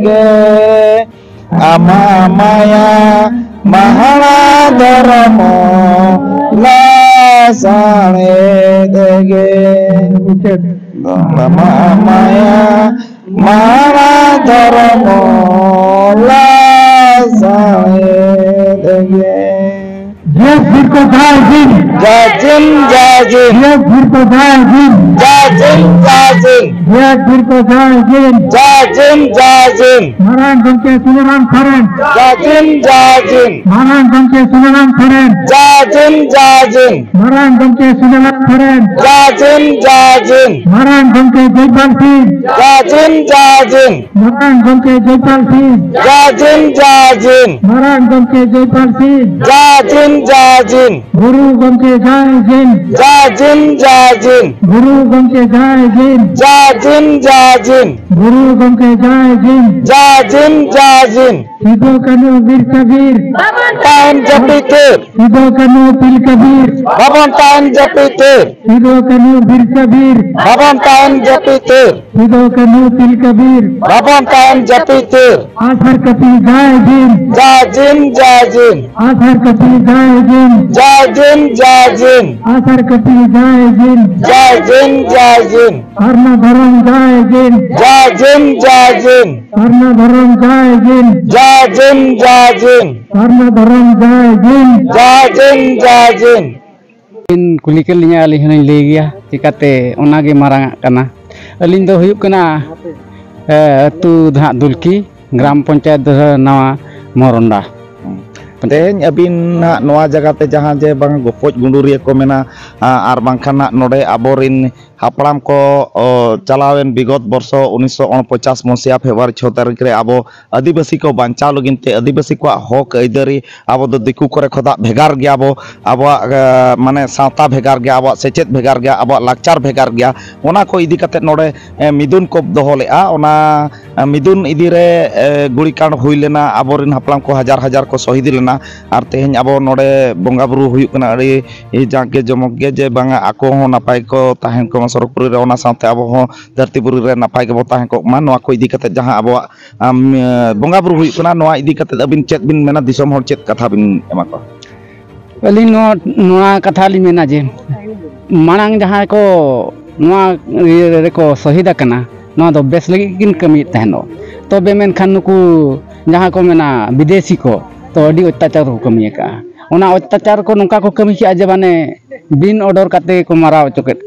ᱜᱮ᱾ ᱟᱢᱟᱜ ᱢᱟᱭᱟ ᱢᱟᱦᱟᱲᱟ ᱫᱷᱚᱨᱢᱚ, ᱞᱟᱥᱟᱬᱦᱮᱫ ᱜᱮ᱾ ᱟᱢᱟᱜ ᱢᱟᱭᱟ ᱢᱟᱦᱟᱲᱟ ᱫᱷᱚᱨᱢᱚ, ᱞᱟᱥᱟᱬᱦᱮᱫ ᱜᱮ᱾ ᱡᱤᱭᱟᱹᱲ ᱵᱤᱨ ᱠᱚ ᱡᱟᱭ ᱡᱤᱱ᱾ ᱡᱟᱭ ᱡᱤᱱ, ᱡᱟᱭ ᱡᱤᱱ᱾ ᱡᱤᱭᱟᱹᱲ ᱵᱤᱨ ᱠᱚ ᱡᱟᱭ ᱡᱤᱱ᱾ ᱡᱟᱭ ᱡᱤᱱ, ᱡᱟᱭ ᱡᱤᱱ᱾ ᱡᱤᱭᱟᱹᱲ ᱵᱤᱨ ᱠᱚ ᱡᱟᱭ ᱡᱤᱱ᱾ ᱡᱟᱭ ᱡᱤᱱ, ᱡᱟᱭ ᱡᱤᱱ᱾ ᱢᱟᱨᱟᱝ ᱜᱚᱢᱠᱮ ᱥᱩᱱᱟᱨᱟᱢ ᱥᱚᱨᱮᱱ᱾ ᱡᱟᱭ ᱡᱤᱱ, ᱡᱟᱭ ᱡᱤᱱ᱾ ᱢᱟᱨᱟᱝ ᱜᱚᱢᱠᱮ ᱥᱩᱱᱟᱨᱟᱢ ᱥᱚᱨᱮᱱ᱾ ᱡᱟᱭ ᱡᱤᱱ, ᱡᱟᱭ ᱡᱤᱱ᱾ ᱢᱟᱨᱟᱝ ᱜᱚᱢᱠᱮ ᱥᱩᱱᱟᱨᱟᱢ ᱥᱚᱨᱮᱱ᱾ ᱡᱟᱭ ᱡᱤᱱ, ᱡᱟᱭ ᱡᱤᱱ᱾ ᱢᱟᱨᱟᱝ ᱜᱚᱢᱠᱮ ᱡᱚᱭᱯᱟᱞ ᱥᱤᱝ᱾ ᱡᱟᱭ ᱡᱤᱱ, ᱡᱟᱭ ᱡᱤᱱ᱾ ᱢᱟᱨᱟᱝ ᱜᱚᱢᱠᱮ ᱡᱚᱭᱯᱟᱞ ᱥᱤᱝ᱾ ᱡᱟᱭ ᱡᱤᱱ, ᱡᱟᱭ ᱡᱤᱱ᱾ ᱢᱟᱨᱟᱝ ᱜᱚᱢᱠᱮ ᱡᱚᱭᱯᱟᱞ ᱥᱤᱝ᱾ ᱡᱟᱭ ᱡᱤᱱ, ᱡᱟᱭ ᱡᱤᱱ᱾ ᱜᱩᱨᱩ ᱜᱚᱢᱠᱮ ᱡᱟᱭ ᱡᱤᱱ᱾ ᱡᱟᱭ ᱡᱤᱱ, ᱡᱟᱭ ᱡᱤᱱ᱾ ᱜᱩᱨᱩ ᱜᱚᱢᱠᱮ ᱡᱟᱭ ᱡᱤᱱ᱾ ᱡᱟᱭ ᱡᱤᱱ, ᱡᱟᱭ ᱡᱤᱱ᱾ ᱜᱩᱨᱩ ᱜᱚᱢᱠᱮ ᱡᱟᱭ ᱡᱤᱱ᱾ ᱡᱟᱭ ᱡᱤᱱ, ᱡᱟᱭ ᱡᱤᱱ᱾ ᱥᱤᱫᱩ ᱠᱟᱹᱱᱦᱩ ᱵᱤᱨᱥᱟ ᱵᱤᱨ᱾ ᱵᱟᱵᱚᱱ ᱛᱟᱦᱮᱱ ᱡᱟᱹᱯᱤᱫ ᱛᱷᱤᱨ᱾ ᱥᱤᱫᱩ ᱠᱟᱹᱱᱦᱩ ᱛᱤᱞᱠᱟᱹ ᱵᱤᱨ᱾ ᱵᱟᱵᱚᱱ ᱛᱟᱦᱮᱱ ᱡᱟᱹᱯᱤᱫ ᱛᱷᱤᱨ᱾ ᱥᱤᱫᱩ ᱠᱟᱹᱱᱦᱩ ᱵᱤᱨᱥᱟ ᱵᱤᱨ᱾ ᱵᱟᱵᱚᱱ ᱛᱟᱦᱮᱱ ᱡᱟᱹᱯᱤᱫ ᱛᱷᱤᱨ᱾ ᱥᱤᱫᱩ ᱠᱟᱹᱱᱦᱩ ᱛᱤᱞᱠᱟᱹ ᱵᱤᱨ᱾ ᱵᱟᱵᱚᱱ ᱛᱟᱦᱮᱱ ᱡᱟᱹᱯᱤᱫ ᱛᱷᱤᱨ᱾ ᱟᱥᱟᱨ ᱠᱟᱹᱯᱤ ᱡᱟᱭ ᱡᱤᱱ᱾ ᱡᱟᱭ ᱡᱤᱱ, ᱡᱟᱭ ᱡᱤᱱ᱾ ᱟᱥᱟᱨ ᱠᱟᱹᱯᱤ ᱡᱟᱭ ᱡᱤᱱ᱾ ᱡᱟᱭ ᱡᱤᱱ, ᱡᱟᱭ ᱡᱤᱱ᱾ ᱟᱥᱟᱨ ᱠᱟᱹᱯᱤ ᱡᱟᱭ ᱡᱤᱱ᱾ ᱡᱟᱭ ᱡᱤᱱ, ᱡᱟᱭ ᱡᱤᱱ᱾ ᱥᱟᱨᱱᱟ ᱫᱷᱚᱨᱚᱢ ᱡᱟᱭ ᱡᱤᱱ᱾ ᱡᱟᱭ ᱡᱤᱱ, ᱡᱟᱭ ᱡᱤᱱ᱾ ᱥᱟᱨᱱᱟ ᱫᱷᱚᱨᱚᱢ ᱡᱟᱭ ᱡᱤᱱ᱾ ᱡᱟᱭ ᱡᱤᱱ, ᱡᱟᱭ ᱡᱤᱱ᱾ ᱥᱟᱨᱱᱟ ᱫᱷᱚᱨᱚᱢ ᱡᱟᱭ ᱡᱤᱱ᱾ ᱡᱟᱭ ᱡᱤᱱ, ᱡᱟᱭ ᱡᱤᱱ᱾ ᱵᱤᱱ ᱠᱩᱞᱤ ᱠᱮᱫ ᱞᱤᱧᱟ, ᱟᱹᱞᱤᱧ ᱦᱚᱸᱞᱤᱧ ᱞᱟᱹᱭ ᱜᱮᱭᱟ, ᱪᱤᱠᱟᱹᱛᱮ ᱚᱱᱟᱜᱮ ᱢᱟᱨᱟᱝ ᱟᱜ ᱠᱟᱱᱟ᱾ ᱟᱹᱞᱤᱧ ᱫᱚ ᱦᱩᱭᱩᱜ ᱠᱟᱱᱟ, ᱮ, ᱟᱹᱛᱩ ᱫᱚ ᱦᱟᱸᱜ ᱫᱩᱞᱠᱤ, ᱜᱨᱟᱢ ᱯᱚᱧᱪᱟᱭᱮᱛ ᱫᱚ ᱱᱟᱣᱟ ᱢᱚᱨᱚᱱᱰᱟ᱾ ᱛᱮᱦᱮᱧ ᱟᱹᱵᱤᱱ ᱦᱟᱸᱜ ᱱᱚᱣᱟ ᱡᱟᱭᱜᱟ ᱛᱮ ᱡᱟᱦᱟᱸ ᱡᱮ ᱵᱟᱝ ᱜᱚᱯᱚᱡ ᱜᱩᱸᱰᱩᱨᱤᱭᱟᱹ ᱠᱚ ᱢᱮᱱᱟ, ᱟ-, ᱟᱨ ᱵᱟᱝᱠᱷᱟᱱ ᱦᱟᱸᱜ ᱱᱚᱰᱮ ᱟᱵᱚᱨᱤᱱ ᱦᱟᱯᱲᱟᱢ ᱠᱚ ᱚ, ᱪᱟᱞᱟᱣᱮᱱ ᱵᱤᱜᱚᱛ ᱵᱚᱨᱥᱚ ᱩᱱᱤᱥᱥᱚ ᱩᱱᱯᱚᱪᱟᱥ ᱢᱚᱥᱤᱦᱟ ᱯᱷᱮᱵᱽᱨᱩᱣᱟᱨᱤ ᱪᱷᱚ ᱛᱟᱹᱨᱤᱠᱷ ᱨᱮ ᱟᱵᱚ ᱟᱹᱫᱤᱵᱟᱹᱥᱤ ᱠᱚ ᱵᱟᱧᱪᱟᱣ ᱞᱟᱹᱜᱤᱫ ᱛᱮ ᱟᱹᱫᱤᱵᱟᱹᱥᱤ ᱠᱚᱣᱟᱜ ᱦᱚᱠ ᱟᱹᱭᱫᱟᱹᱨᱤ ᱟᱵᱚ ᱫᱚ ᱫᱤᱠᱩ ᱠᱚᱨᱮ ᱠᱷᱚᱱᱟᱜ ᱵᱷᱮᱜᱟᱨ ᱜᱮᱭᱟ ᱵᱚ᱾ ᱟᱵᱚᱣᱟᱜ ᱮ, ᱢᱟᱱᱮ ᱥᱟᱶᱛᱟ ᱵᱷᱮᱜᱟᱨ ᱜᱮᱭᱟ, ᱟᱵᱚᱣᱟᱜ ᱥᱮᱪᱮᱫ ᱵᱷᱮᱜᱟᱨ ᱜᱮᱭᱟ, ᱟᱵᱚᱣᱟᱜ ᱞᱟᱠᱪᱟᱨ ᱵᱷᱮᱜᱟᱨ ᱜᱮᱭᱟ᱾ ᱚᱱᱟ ᱠᱚ ᱤᱫᱤ ᱠᱟᱛᱮ ᱱᱚᱰᱮ ᱮ, ᱢᱤᱫᱩᱱ ᱠᱚ ᱫᱚᱦᱚ ᱞᱮᱫᱼᱟ᱾ ᱚᱱᱟ ᱮ, ᱢᱤᱫᱩᱱ ᱤᱫᱤ ᱨᱮ ᱮ, ᱜᱩᱲᱤᱠᱟᱸᱰ ᱦᱩᱭ ᱞᱮᱱᱟ, ᱟᱵᱚᱨᱮᱱ ᱦᱟᱯᱲᱟᱢ ᱠᱚ ᱦᱟᱡᱟᱨ ᱦᱟᱡᱟᱨ ᱠᱚ ᱥᱚᱦᱤᱫ ᱞᱮᱱᱟ᱾ ᱟᱨ ᱛᱮᱦᱮᱧ ᱟᱵᱚ ᱱᱚᱰᱮ ᱵᱚᱸᱜᱟ ᱵᱩᱨᱩ ᱦᱩᱭᱩᱜ ᱠᱟᱱᱟ ᱟᱹᱰᱤ ᱡᱟᱸᱠ ᱡᱚᱢᱚᱠ ᱜᱮ, ᱡᱮ ᱵᱟᱝᱟ ᱟᱠᱚ ᱦᱚᱸ ᱱᱟᱯᱟᱭ ᱠᱚ ᱛᱟᱦᱮᱱ ᱠᱚ ᱢᱟ ᱥᱚᱨᱚᱜᱽᱯᱩᱨᱤ ᱨᱮ, ᱚᱱᱟ ᱥᱟᱶᱛᱮ ᱟᱵᱚ ᱦᱚᱸ ᱫᱷᱟᱹᱨᱛᱤ ᱯᱩᱨᱤ ᱨᱮ ᱱᱟᱯᱟᱭ ᱜᱮᱵᱚ ᱛᱟᱦᱮᱸ ᱠᱚᱜ ᱢᱟ᱾ ᱱᱚᱣᱟ ᱠᱚ ᱤᱫᱤ ᱠᱟᱛᱮ ᱡᱟᱦᱟᱸ ᱟᱵᱚᱣᱟᱜ ᱟᱢ, ᱮ, ᱵᱚᱸᱜᱟ ᱵᱩᱨᱩ ᱦᱩᱭᱩᱜ ᱠᱟᱱᱟ, ᱱᱚᱣᱟ ᱤᱫᱤ ᱠᱟᱛᱮ ᱟᱹᱵᱤᱱ ᱪᱮᱫ ᱵᱤᱱ ᱢᱮᱱᱟ? ᱫᱤᱥᱚᱢ ᱦᱚᱲ ᱪᱮᱫ ᱠᱟᱛᱷᱟ ᱵᱤᱱ ᱮᱢᱟ ᱠᱚᱣᱟ? ᱟᱹᱞᱤᱧ ᱱᱚᱣᱟ, ᱱᱚᱣᱟ ᱠᱟᱛᱷᱟ ᱞᱤᱧ ᱢᱮᱱᱟ ᱡᱮ ᱢᱟᱲᱟᱝ ᱡᱟᱦᱟᱸᱭ ᱠᱚ ᱱᱚᱣᱟ ᱤᱭᱟᱹ ᱨᱮᱠᱚ ᱥᱚᱦᱤᱫ ᱟᱠᱟᱱᱟ, ᱱᱚᱣᱟ ᱫᱚ ᱵᱮᱥ ᱞᱟᱹᱜᱤᱫ ᱠᱤᱱ ᱠᱟᱹᱢᱤᱭᱮᱫ ᱛᱟᱦᱮᱱᱚᱜ᱾ ᱛᱚᱵᱮ ᱢᱮᱱᱠᱷᱟᱱ ᱱᱩᱠᱩ ᱡᱟᱦᱟᱸ ᱠᱚ ᱢᱮᱱᱟ ᱵᱤᱫᱮᱥᱤ ᱠᱚ, ᱛᱚ ᱟᱹᱰᱤ ᱚᱛᱛᱟᱪᱟᱨ ᱠᱚ ᱠᱟᱹᱢᱤ ᱟᱠᱟᱫᱼᱟ᱾ ᱚᱱᱟ ᱚᱛᱛᱟᱪᱟᱨ ᱠᱚ ᱱᱚᱝᱠᱟ ᱠᱚ ᱠᱟᱹᱢᱤ ᱠᱮᱫᱼᱟ ᱡᱮ ᱢᱟᱱᱮ ᱵᱤᱱ ᱚᱰᱟᱨ ᱠᱟᱛᱮ ᱠᱚ ᱢᱟᱨᱟᱣ ᱦᱚᱪᱚ ᱠᱮᱫ,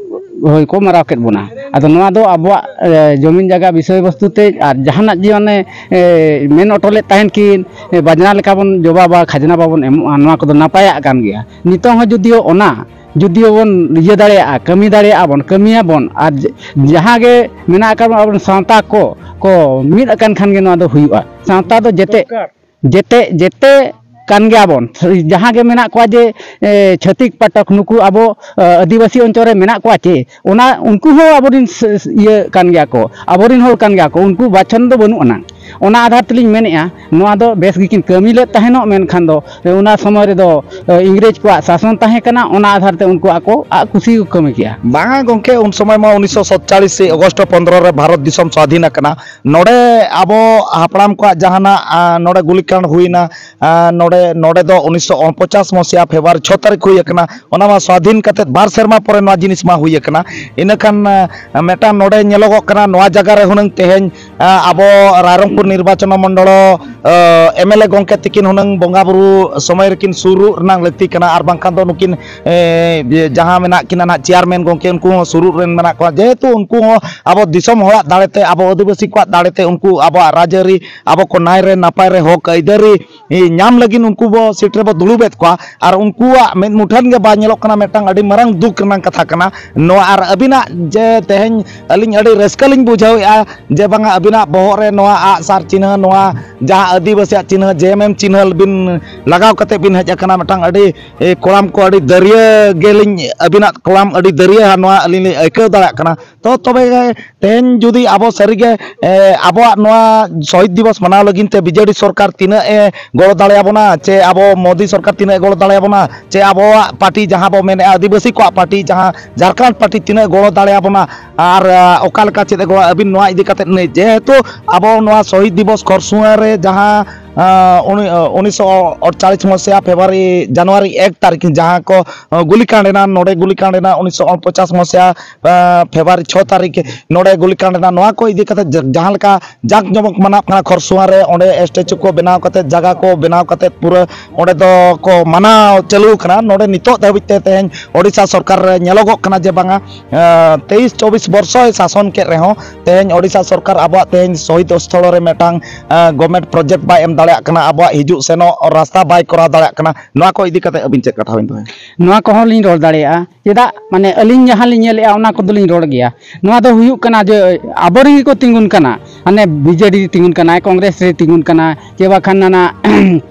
ᱦᱳᱭ ᱠᱚ ᱢᱟᱨᱟᱣ ᱠᱮᱫ ᱵᱚᱱᱟ᱾ ᱟᱫᱚ ᱱᱚᱣᱟ ᱫᱚ ᱟᱵᱚᱣᱟᱜ ᱮ, ᱡᱚᱢᱤᱱ ᱡᱟᱭᱜᱟ ᱵᱤᱥᱚᱭ ᱵᱚᱥᱛᱩ ᱛᱮ ᱟᱨ ᱡᱟᱦᱟᱱᱟᱜ ᱡᱮ ᱢᱟᱱᱮ ᱮ, ᱢᱮᱱ ᱦᱚᱴᱚ ᱞᱮᱫ ᱛᱟᱦᱮᱱ ᱠᱤᱱ ᱮ, ᱵᱟᱡᱽᱱᱟ ᱞᱮᱠᱟ ᱵᱚᱱ ᱡᱚᱵᱟᱵᱟ, ᱠᱷᱟᱡᱽᱱᱟ ᱵᱟᱵᱚᱱ ᱮᱢᱚᱜᱼᱟ, ᱱᱚᱣᱟ ᱠᱚᱫᱚ ᱱᱟᱯᱟᱭᱟᱜ ᱠᱟᱱ ᱜᱮᱭᱟ᱾ ᱱᱤᱛᱚᱝ ᱦᱚᱸ ᱡᱩᱫᱤᱭᱳ ᱚᱱᱟ ᱡᱩᱫᱤᱭᱳ ᱵᱚᱱ ᱤᱭᱟᱹ ᱫᱟᱲᱮᱭᱟᱜᱼᱟ, ᱠᱟᱹᱢᱤ ᱫᱟᱲᱮᱭᱟᱜᱼᱟ ᱵᱚᱱ, ᱠᱟᱹᱢᱤᱭᱟᱵᱚᱱ, ᱟᱨ ᱡ-, ᱡᱟᱦᱟᱸ ᱜᱮ ᱢᱮᱱᱟᱜ ᱟᱠᱟᱫ ᱵᱚᱱ ᱟᱵᱚᱨᱮᱱ ᱥᱟᱶᱛᱟ ᱠᱚ, ᱠᱚ ᱢᱤᱫ ᱟᱠᱟᱱ ᱠᱷᱟᱱ ᱜᱮ ᱱᱚᱣᱟ ᱫᱚ ᱦᱩᱭᱩᱜᱼᱟ᱾ ᱥᱟᱶᱛᱟ ᱫᱚ ᱡᱮᱛᱮ ᱫᱚᱨᱠᱟᱨ᱾ ᱡᱮᱛᱮ, ᱡᱮᱛᱮ ᱠᱟᱱ ᱜᱮᱭᱟ ᱵᱚᱱ᱾ ᱡᱟᱦᱟᱸ ᱜᱮ ᱢᱮᱱᱟᱜ ᱠᱚᱣᱟ ᱡᱮ, ᱮ, ᱪᱷᱟᱹᱛᱤᱠ ᱯᱟᱴᱚᱠ ᱱᱩᱠᱩ ᱟᱵᱚ, ᱮ, ᱟᱹᱫᱤᱵᱟᱹᱥᱤ ᱚᱧᱪᱚᱞ ᱨᱮ ᱢᱮᱱᱟᱜ ᱠᱚᱣᱟ ᱪᱮ, ᱚᱱᱟ ᱩᱱᱠᱩ ᱦᱚᱸ ᱟᱵᱚᱨᱮᱱ ᱥ-, ᱥ-, ᱤᱭᱟᱹ ᱠᱟᱱ ᱜᱮᱭᱟ ᱠᱚ, ᱟᱵᱚᱨᱮᱱ ᱦᱚᱲ ᱠᱟᱱ ᱜᱮᱭᱟ ᱠᱚ, ᱩᱱᱠᱩ ᱵᱟᱪᱷᱚᱱ ᱫᱚ ᱵᱟᱹᱱᱩᱜ ᱟᱱᱟᱝ᱾ ᱚᱱᱟ ᱟᱫᱷᱟᱨ ᱛᱮᱞᱤᱧ ᱢᱮᱱᱮᱫᱼᱟ, ᱱᱚᱣᱟ ᱫᱚ ᱵᱮᱥ ᱜᱮᱠᱤᱱ ᱠᱟᱹᱢᱤ ᱞᱮᱫ ᱛᱟᱦᱮᱱᱚᱜ, ᱢᱮᱱᱠᱷᱟᱱ ᱫᱚ ᱚᱱᱟ ᱥᱚᱢᱚᱭ ᱨᱮᱫᱚ, ᱮ, ᱤᱝᱨᱮᱡᱽ ᱠᱚᱣᱟᱜ ᱥᱟᱥᱚᱱ ᱛᱟᱦᱮᱸ ᱠᱟᱱᱟ, ᱚᱱᱟ ᱟᱫᱷᱟᱨ ᱛᱮ ᱩᱱᱠᱩ ᱟᱠᱚ ᱟᱜ ᱠᱩᱥᱤ ᱠᱚ ᱠᱟᱹᱢᱤ ᱠᱮᱜᱼᱟ᱾ ᱵᱟᱝᱟ ᱜᱚᱢᱠᱮ, ᱩᱱ ᱥᱚᱢᱚᱭ ᱢᱟ ᱩᱱᱤᱥᱥᱚ ᱥᱟᱛᱪᱟᱞᱤᱥ ᱟᱜᱚᱥᱴ ᱯᱚᱱᱫᱽᱨᱚ ᱨᱮ ᱵᱷᱟᱨᱚᱛ ᱫᱤᱥᱚᱢ ᱥᱟᱫᱷᱤᱱ ᱟᱠᱟᱱᱟ᱾ ᱱᱚᱰᱮ ᱟᱵᱚ ᱦᱟᱯᱲᱟᱢ ᱠᱚᱣᱟᱜ ᱡᱟᱦᱟᱱᱟᱜ, ᱟ, ᱱᱚᱰᱮ ᱜᱩᱞᱤᱠᱟᱸᱰ ᱦᱩᱭᱱᱟ, ᱟ, ᱱᱚᱰᱮ, ᱱᱚᱰᱮ ᱫᱚ ᱩᱱᱤᱥᱥᱚ ᱩᱱᱯᱚᱪᱟᱥ ᱢᱚᱥᱤᱦᱟ ᱯᱷᱮᱵᱽᱨᱩᱣᱟᱨᱤ ᱪᱷᱚ ᱛᱟᱹᱨᱤᱠᱷ ᱦᱩᱭ ᱟᱠᱟᱱᱟ᱾ ᱚᱱᱟ ᱢᱟ ᱥᱟᱫᱷᱤᱱ ᱠᱟᱛᱮ ᱵᱟᱨ ᱥᱮᱨᱢᱟ ᱯᱚᱨᱮ ᱱᱚᱣᱟ ᱡᱤᱱᱤᱥ ᱢᱟ ᱦᱩᱭ ᱟᱠᱟᱱᱟ᱾ ᱤᱱᱟᱹᱠᱷᱟᱱ, ᱟ, ᱢᱤᱫᱴᱟᱝ ᱱᱚᱰᱮ ᱧᱮᱞᱚᱜᱚᱜ ᱠᱟᱱᱟ, ᱱᱚᱣᱟ ᱡᱟᱭᱜᱟ ᱨᱮ ᱦᱩᱱᱟᱹᱝ ᱛᱮᱦᱮᱧ ᱟᱵᱚ ᱨᱟᱭᱨᱚᱝᱯᱩᱨ ᱱᱤᱨᱵᱟᱪᱚᱱ ᱢᱚᱱᱰᱚᱞ ᱮᱢ ᱮᱞ ᱮ ᱜᱚᱢᱠᱮ ᱛᱤᱠᱤᱱ ᱦᱩᱱᱟᱹᱝ ᱵᱚᱸᱜᱟ ᱵᱩᱨᱩ ᱥᱚᱢᱚᱭ ᱨᱮᱠᱤᱱ ᱥᱩᱨᱩᱜ ᱨᱮᱱᱟᱜ ᱞᱟᱹᱠᱛᱤ ᱠᱟᱱᱟ, ᱟᱨ ᱵᱟᱝᱠᱷᱟᱱ ᱫᱚ ᱱᱩᱠᱤᱱ ᱮ, ᱡᱟᱦᱟᱸ ᱢᱮᱱᱟᱜ ᱠᱤᱱᱟ ᱱᱟᱦᱟᱜ ᱪᱮᱭᱟᱨᱢᱮᱱ ᱜᱚᱢᱠᱮ, ᱩᱱᱠᱩ ᱦᱚᱸ ᱥᱩᱨᱩᱜ ᱨᱮᱱ ᱢᱮᱱᱟᱜ ᱠᱚᱣᱟ, ᱡᱮᱦᱮᱛᱩ ᱩᱱᱠᱩ ᱦᱚᱸ ᱟᱵᱚ ᱫᱤᱥᱚᱢ ᱦᱚᱲᱟᱜ ᱫᱟᱲᱮᱛᱮ, ᱟᱵᱚ ᱟᱹᱫᱤᱵᱟᱹᱥᱤ ᱠᱚᱣᱟᱜ ᱫᱟᱲᱮᱛᱮ ᱩᱱᱠᱩ ᱟᱵᱚᱣᱟᱜ ᱨᱟᱡᱽᱟᱹᱨᱤ, ᱟᱵᱚ ᱠᱚ ᱱᱟᱭᱨᱮ ᱱᱟᱯᱟᱭ ᱨᱮ ᱦᱚᱠ ᱟᱹᱭᱫᱟᱹᱨᱤ ᱧᱟᱢ ᱞᱟᱹᱜᱤᱫ ᱩᱱᱠᱩ ᱵᱚ ᱥᱤᱴ ᱨᱮᱵᱚ ᱫᱩᱲᱩᱵᱮᱫ ᱠᱚᱣᱟ, ᱟᱨ ᱩᱱᱠᱩᱣᱟᱜ ᱢᱮᱫ ᱢᱩᱴᱷᱟᱹᱱ ᱜᱮ ᱵᱟᱭ ᱧᱮᱞᱚᱜ ᱠᱟᱱᱟ, ᱢᱤᱫᱴᱟᱝ ᱟᱹᱰᱤ ᱢᱟᱨᱟᱝ ᱫᱩᱠ ᱨᱮᱱᱟᱜ ᱠᱟᱛᱷᱟ ᱠᱟᱱᱟ ᱱᱚᱣᱟ᱾ ᱟᱨ ᱟᱹᱵᱤᱱᱟᱜ ᱡᱮ ᱛᱮᱦᱮᱧ ᱟᱹᱞᱤᱧ ᱟᱹᱰᱤ ᱨᱟᱹᱥᱠᱟᱹ ᱞᱤᱧ ᱵᱩᱡᱷᱟᱹᱣᱮᱫᱼᱟ ᱡᱮ ᱵᱟᱝᱟ ᱟᱹᱵᱤᱱᱟᱜ ᱵᱚᱦᱚᱜ ᱨᱮ ᱱᱚᱣᱟ ᱟᱜᱼᱥᱟᱨ ᱪᱤᱱᱦᱟᱹ, ᱱᱚᱣᱟ ᱡᱟᱦᱟᱸ ᱟᱹᱫᱤᱵᱟᱹᱥᱤᱭᱟᱜ ᱪᱤᱱᱦᱟᱹ ᱡᱮ ᱮᱢ ᱮᱢ ᱪᱤᱱᱦᱟᱹ ᱵᱤᱱ ᱞᱟᱜᱟᱣ ᱠᱟᱛᱮ ᱵᱤᱱ ᱦᱮᱡ ᱟᱠᱟᱱᱟ, ᱢᱤᱫᱴᱟᱝ ᱟᱹᱰᱤ ᱮ, ᱠᱚᱲᱟᱢ ᱠᱚ ᱟᱹᱰᱤ ᱫᱟᱹᱨᱭᱟᱹ ᱜᱮᱞᱤᱧ, ᱟᱹᱵᱤᱱᱟᱜ ᱠᱚᱲᱟᱢ ᱟᱹᱰᱤ ᱫᱟᱹᱨᱭᱟᱹ ᱱᱚᱣᱟ ᱟᱹᱞᱤᱧ ᱞᱤᱧ ᱟᱹᱭᱠᱟᱹᱣ ᱫᱟᱲᱮᱭᱟᱜ ᱠᱟᱱᱟ᱾ ᱛᱚ ᱛᱚᱵᱮ ᱛᱮᱦᱮᱧ ᱡᱩᱫᱤ ᱟᱵᱚ ᱥᱟᱹᱨᱤᱜᱮ ᱮ, ᱟᱵᱚᱣᱟᱜ ᱱᱚᱣᱟ ᱥᱚᱦᱤᱫ ᱫᱤᱵᱚᱥ ᱢᱟᱱᱟᱣ ᱞᱟᱹᱜᱤᱫ ᱛᱮ ᱵᱤᱡᱮᱰᱤ ᱥᱚᱨᱠᱟᱨ ᱛᱤᱱᱟᱹᱜ ᱮ ᱜᱚᱲᱚ ᱫᱟᱲᱮᱭᱟᱵᱚᱱᱟ, ᱪᱮ ᱟᱵᱚ ᱢᱳᱫᱤ ᱥᱚᱨᱠᱟᱨ ᱛᱤᱱᱟᱹᱜ ᱮ ᱜᱚᱲᱚ ᱫᱟᱲᱮᱭᱟᱵᱚᱱᱟ, ᱪᱮ ᱟᱵᱚᱣᱟᱜ ᱯᱟᱨᱴᱤ ᱡᱟᱦᱟᱸ ᱵᱚ ᱢᱮᱱᱮᱫᱼᱟ ᱟᱹᱫᱤᱵᱟᱹᱥᱤ ᱠᱚᱣᱟᱜ ᱯᱟᱨᱴᱤ ᱡᱟᱦᱟᱸ ᱡᱷᱟᱲᱠᱷᱚᱸᱰ ᱯᱟᱨᱴᱤ ᱛᱤᱱᱟᱹᱜ ᱮ ᱜᱚᱲᱚ ᱫᱟᱲᱮᱭᱟᱵᱚᱱᱟ, ᱟᱨ ᱟ, ᱚᱠᱟ ᱞᱮᱠᱟ ᱪᱮᱫ ᱮ ᱜᱚᱲᱚ ᱟᱹᱵᱤᱱ ᱱᱚᱣᱟ ᱤᱫᱤ ᱠᱟᱛᱮᱫ ᱱᱤ-, ᱡᱮᱦᱮᱛᱩ ᱟᱵᱚ ᱱᱚᱣᱟ ᱥᱚᱦᱤᱫ ᱫᱤᱵᱚᱥ ᱠᱷᱚᱨᱥᱩᱣᱟ ᱨᱮ ᱡᱟᱦᱟᱸ ᱟ, ᱩᱱᱤ, ᱟ, ᱩᱱᱤᱥᱥᱚ ᱟᱴᱪᱟᱞᱤᱥ ᱢᱚᱥᱤᱦᱟ ᱯᱷᱮᱵᱽᱨᱩᱣᱟᱨᱤ, ᱡᱟᱱᱩᱣᱟᱨᱤ ᱮᱠ ᱛᱟᱹᱨᱤᱠᱷ ᱡᱟᱦᱟᱸ ᱠᱚ ᱟ, ᱜᱩᱞᱤ ᱠᱟᱸᱰ ᱮᱱᱟ, ᱱᱚᱰᱮ ᱜᱩᱞᱤ ᱠᱟᱸᱰ ᱮᱱᱟ ᱩᱱᱤᱥᱥᱚ ᱩᱱᱯᱚᱪᱟᱥ ᱢᱚᱥᱤᱦᱟ ᱟ, ᱯᱷᱮᱵᱽᱨᱩᱣᱟᱨᱤ ᱪᱷᱚ ᱛᱟᱹᱨᱤᱠᱷ, ᱱᱚᱰᱮ ᱜᱩᱞᱤ ᱠᱟᱸᱰ ᱮᱱᱟ᱾ ᱱᱚᱣᱟ ᱠᱚ ᱤᱫᱤ ᱠᱟᱛᱮ ᱡᱟ-, ᱡᱟᱦᱟᱸ ᱞᱮᱠᱟ ᱡᱟᱠ ᱡᱚᱢᱚᱠ ᱢᱟᱱᱟᱜ ᱠᱟᱱᱟ ᱠᱷᱚᱨᱥᱩᱣᱟ ᱨᱮ, ᱚᱸᱰᱮ ᱥᱴᱮᱪᱩ ᱠᱚ ᱵᱮᱱᱟᱣ ᱠᱟᱛᱮ, ᱡᱟᱭᱜᱟ ᱠᱚ ᱵᱮᱱᱟᱣ ᱠᱟᱛᱮ ᱯᱩᱨᱟᱹ ᱚᱸᱰᱮ ᱫᱚ ᱠᱚ ᱢᱟᱱᱟᱣ ᱪᱟᱹᱞᱩ ᱠᱟᱱᱟ᱾ ᱱᱚᱰᱮ ᱱᱤᱛᱚᱜ ᱫᱷᱟᱹᱵᱤᱡ ᱛᱮ ᱛᱮᱦᱮᱧ ᱳᱰᱤᱥᱟ ᱥᱚᱨᱠᱟᱨ ᱨᱮ ᱧᱮᱞᱚᱜᱚᱜ ᱠᱟᱱᱟ ᱡᱮ ᱵᱟᱝᱟ, ᱟ, ᱛᱮᱭᱤᱥ ᱪᱚᱵᱵᱤᱥ ᱵᱚᱨᱥᱚᱭ ᱥᱟᱥᱚᱱ ᱠᱮᱫ ᱨᱮᱦᱚᱸ ᱛᱮᱦᱮᱧ ᱳᱰᱤᱥᱟ ᱥᱚᱨᱠᱟᱨ ᱟᱵᱚᱣᱟᱜ ᱛᱮᱦᱮᱧ ᱥᱚᱦᱤᱫ ᱥᱛᱷᱚᱞ ᱨᱮ ᱢᱤᱫᱴᱟᱝ ᱟ, ᱜᱚᱵᱷᱢᱮᱱᱴ ᱯᱨᱚᱡᱮᱠᱴ ᱵᱟᱭ ᱮᱢ ᱫᱟᱲᱮᱭᱟᱜ ᱠᱟᱱᱟ, ᱟᱵᱚᱣᱟᱜ ᱦᱤᱡᱩᱜ ᱥᱮᱱᱚᱜ ᱨᱟᱥᱛᱟ ᱵᱟᱭ ᱠᱚᱨᱟᱣ ᱫᱟᱲᱮᱭᱟᱜ ᱠᱟᱱᱟ᱾ ᱱᱚᱣᱟ ᱠᱚ ᱤᱫᱤ ᱠᱟᱛᱮ ᱟᱹᱵᱤᱱ ᱪᱮᱫ ᱠᱟᱛᱷᱟ ᱵᱤᱱ ᱫᱚᱦᱚᱭᱟ? ᱱᱚᱣᱟ ᱠᱚᱦᱚᱸ ᱞᱤᱧ ᱨᱚᱲ ᱫᱟᱲᱮᱭᱟᱜᱼᱟ᱾ ᱪᱮᱫᱟᱜ? ᱢᱟᱱᱮ ᱟᱹᱞᱤᱧ ᱡᱟᱦᱟᱸ ᱞᱤᱧ ᱧᱮᱞᱮᱫᱼᱟ ᱚᱱᱟ ᱠᱚᱫᱚᱞᱤᱧ ᱨᱚᱲ ᱜᱮᱭᱟ᱾ ᱱᱚᱣᱟ ᱫᱚ ᱦᱩᱭᱩᱜ ᱠᱟᱱᱟ ᱡᱮ ᱟᱵᱚᱨᱮᱱ ᱜᱮᱠᱚ ᱛᱤᱸᱜᱩᱱ ᱠᱟᱱᱟ, ᱦᱟᱱᱮ ᱵᱤᱡᱮᱰᱤ ᱨᱮ ᱛᱤᱸᱜᱩᱱ ᱠᱟᱱᱟᱭ, ᱠᱚᱝᱜᱨᱮᱥ ᱨᱮ ᱛᱤᱸᱜᱩᱱ ᱠᱟᱱᱟ, ᱪᱮ ᱵᱟᱠᱷᱟᱱ ᱦᱟᱱᱟ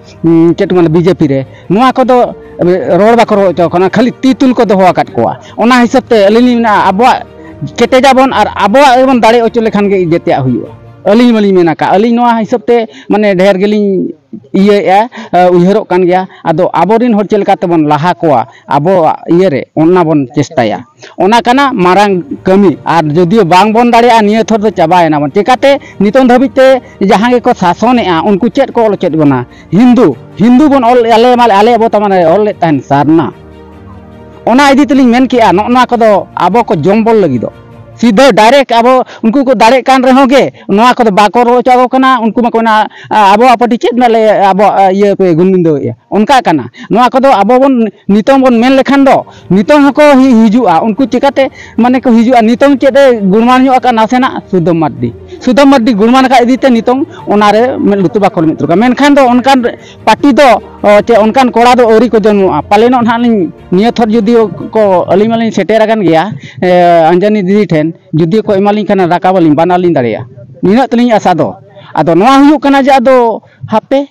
ᱪᱮᱫ ᱠᱚ ᱢᱮᱱᱟ ᱵᱤᱡᱮᱯᱤ ᱨᱮ, ᱱᱚᱣᱟ ᱠᱚᱫᱚ ᱨᱚᱲ ᱵᱟᱠᱚ ᱨᱚᱲ ᱦᱚᱪᱚ ᱠᱟᱱᱟ, ᱠᱷᱟᱹᱞᱤ ᱛᱤ ᱛᱩᱞ ᱠᱚ ᱫᱚᱦᱚ ᱟᱠᱟᱫ ᱠᱚᱣᱟ᱾ ᱚᱱᱟ ᱦᱤᱥᱟᱹᱵ ᱛᱮ ᱟᱹᱞᱤᱧ ᱞᱤᱧ ᱢᱮᱱᱟ ᱟᱵᱚᱣᱟᱜ ᱠᱮᱴᱮᱡᱟᱵᱚᱱ ᱟᱨ ᱟᱵᱚᱣᱟᱜ ᱜᱮᱵᱚᱱ ᱫᱟᱲᱮ ᱦᱚᱪᱚ ᱞᱮᱠᱷᱟᱱ ᱜᱮ ᱡᱮᱛᱮᱭᱟᱜ ᱦᱩᱭᱩᱜᱼᱟ᱾ ᱟᱹᱞᱤᱧ ᱢᱟᱞᱤᱧ ᱢᱮᱱ ᱟᱠᱟᱫ, ᱟᱹᱞᱤᱧ ᱱᱚᱣᱟ ᱦᱤᱥᱟᱹᱵ ᱛᱮ ᱢᱟᱱᱮ ᱰᱷᱮᱨ ᱜᱮᱞᱤᱧ ᱤᱭᱟᱹᱭᱮᱫᱼᱟ, ᱮ, ᱩᱭᱦᱟᱹᱨᱚᱜ ᱠᱟᱱ ᱜᱮᱭᱟ᱾ ᱟᱫᱚ ᱟᱵᱚᱨᱮᱱ ᱦᱚᱲ ᱪᱮᱫ ᱞᱮᱠᱟ ᱛᱮᱵᱚᱱ ᱞᱟᱦᱟ ᱠᱚᱣᱟ ᱟᱵᱚᱣᱟᱜ ᱤᱭᱟᱹᱨᱮ, ᱚᱱᱟ ᱵᱚᱱ ᱪᱮᱥᱴᱟᱭᱟ᱾ ᱚᱱᱟ ᱠᱟᱱᱟ ᱢᱟᱨᱟᱝ ᱠᱟᱹᱢᱤ᱾ ᱟᱨ ᱡᱩᱫᱤ ᱵᱟᱝ ᱵᱚᱱ ᱫᱟᱲᱮᱭᱟᱜᱼᱟ, ᱱᱤᱭᱟᱹ ᱛᱷᱚᱨ ᱫᱚ ᱪᱟᱵᱟᱭᱮᱱᱟ ᱵᱚᱱ᱾ ᱪᱮᱠᱟᱛᱮ ᱱᱤᱛᱚᱝ ᱫᱷᱟᱹᱵᱤᱡ ᱛᱮ ᱡᱟᱦᱟᱸ ᱜᱮᱠᱚ ᱥᱟᱥᱚᱱᱮᱜᱼᱟ, ᱩᱱᱠᱩ ᱪᱮᱫ ᱠᱚ ᱚᱞ ᱦᱚᱪᱚᱭᱮᱫ ᱵᱚᱱᱟ? ᱦᱤᱱᱫᱩ, ᱦᱤᱱᱫᱩ ᱵᱚᱱ ᱚᱞ, ᱟᱞᱮ ᱢᱟ, ᱟᱞᱮ ᱟᱵᱚ ᱛᱟᱢᱟᱱᱮ ᱚᱞ ᱞᱮᱫ ᱛᱟᱦᱮᱱ ᱥᱟᱨᱱᱟ᱾ ᱚᱱᱟ ᱤᱫᱤ ᱛᱮᱞᱤᱧ ᱢᱮᱱ ᱠᱮᱜᱼᱟ, ᱱᱚᱜᱼᱚ ᱱᱚᱣᱟ ᱠᱚᱫᱚ ᱟᱵᱚ ᱠᱚ ᱡᱚᱢ ᱵᱚᱞ ᱞᱟᱹᱜᱤᱫᱚᱜ᱾ ᱥᱤᱫᱷᱟᱹ ᱰᱟᱭᱨᱮᱠᱴ ᱟᱵᱚ ᱩᱱᱠᱩ ᱠᱚ ᱫᱟᱲᱮᱜ ᱠᱟᱱ ᱨᱮᱦᱚᱸ ᱜᱮ ᱱᱚᱣᱟ ᱠᱚᱫᱚ ᱵᱟᱠᱚ ᱨᱚᱲ ᱦᱚᱪᱚ ᱟᱠᱚ ᱠᱟᱱᱟ᱾ ᱩᱱᱠᱩ ᱢᱟᱠᱚ ᱢᱮᱱᱟ, "ᱟ, ᱟᱵᱚᱣᱟᱜ ᱯᱟᱨᱴᱤ ᱪᱮᱫ ᱨᱮᱱᱟᱜ ᱞᱮ ᱟᱵᱚᱣᱟᱜ, ᱟ, ᱤᱭᱟᱹ ᱯᱮ ᱜᱩᱱᱰᱟᱹᱣᱮᱫᱼᱟ?" ᱚᱱᱠᱟ ᱠᱟᱱᱟ᱾ ᱱᱚᱣᱟ ᱠᱚᱫᱚ ᱟᱵᱚ ᱵᱚᱱ ᱱᱤᱛᱚᱝ ᱵᱚᱱ ᱢᱮᱱ ᱞᱮᱠᱷᱟᱱ ᱫᱚ ᱱᱤᱛᱚᱝ ᱦᱚᱸᱠᱚ ᱦᱤ-, ᱦᱤᱡᱩᱜᱼᱟ᱾ ᱩᱱᱠᱩ ᱪᱤᱠᱟᱹᱛᱮ ᱢᱟᱱᱮ ᱠᱚ ᱦᱤᱡᱩᱜᱼᱟ? ᱱᱤᱛᱚᱝ ᱪᱮᱫ ᱮ ᱜᱩᱱᱢᱟᱱ ᱧᱚᱜ ᱟᱠᱟᱫ ᱱᱟᱥᱮᱱᱟᱜ ᱥᱩᱫᱟᱢ ᱢᱟᱨᱰᱤ, ᱥᱩᱫᱟᱢ ᱢᱟᱨᱰᱤ ᱜᱩᱱᱢᱟᱱ ᱟᱠᱟᱫ ᱤᱫᱤᱛᱮ ᱱᱤᱛᱚᱝ ᱚᱱᱟᱨᱮ ᱢᱮᱫ ᱞᱩᱛᱩᱨ ᱵᱟᱠᱚ ᱢᱤᱫ ᱩᱛᱟᱹᱨ ᱠᱟᱜᱼᱟ᱾ ᱢᱮᱱᱠᱷᱟᱱ ᱫᱚ ᱚᱱᱠᱟᱱ ᱯᱟᱨᱴᱤ ᱫᱚ, ᱚ, ᱪᱮ ᱚᱱᱠᱟᱱ ᱠᱚᱲᱟ ᱫᱚ ᱟᱹᱣᱨᱤ ᱠᱚ ᱡᱚᱱᱢᱚᱜᱼᱟ᱾ ᱯᱟᱞᱮᱱᱚᱜ ᱱᱟᱦᱟᱜ ᱞᱤᱧ ᱱᱤᱭᱟᱹ ᱛᱷᱚᱨ ᱡᱩᱫᱤ ᱠᱚ ᱟᱹᱞᱤᱧ ᱢᱟᱞᱤᱧ ᱥᱮᱴᱮᱨ ᱟᱠᱟᱱ ᱜᱮᱭᱟ, ᱮ, ᱟᱧᱡᱟᱱᱤ ᱫᱤᱫᱤ ᱴᱷᱮᱱ ᱡᱩᱫᱤ ᱠᱚ ᱮᱢᱟᱞᱤᱧ ᱠᱷᱟᱱ ᱨᱟᱠᱟᱵ ᱟᱹᱞᱤᱧ, ᱵᱟᱱᱟᱨ ᱞᱤᱧ ᱫᱟᱲᱮᱭᱟᱜᱼᱟ᱾ ᱱᱤᱱᱟᱹᱜ ᱛᱟᱹᱞᱤᱧ ᱟᱥᱟ ᱫᱚ᱾ ᱟᱫᱚ ᱱᱚᱣᱟ ᱦᱩᱭᱩᱜ ᱠᱟᱱᱟ ᱡᱮ ᱟᱫᱚ ᱦᱟᱯᱮ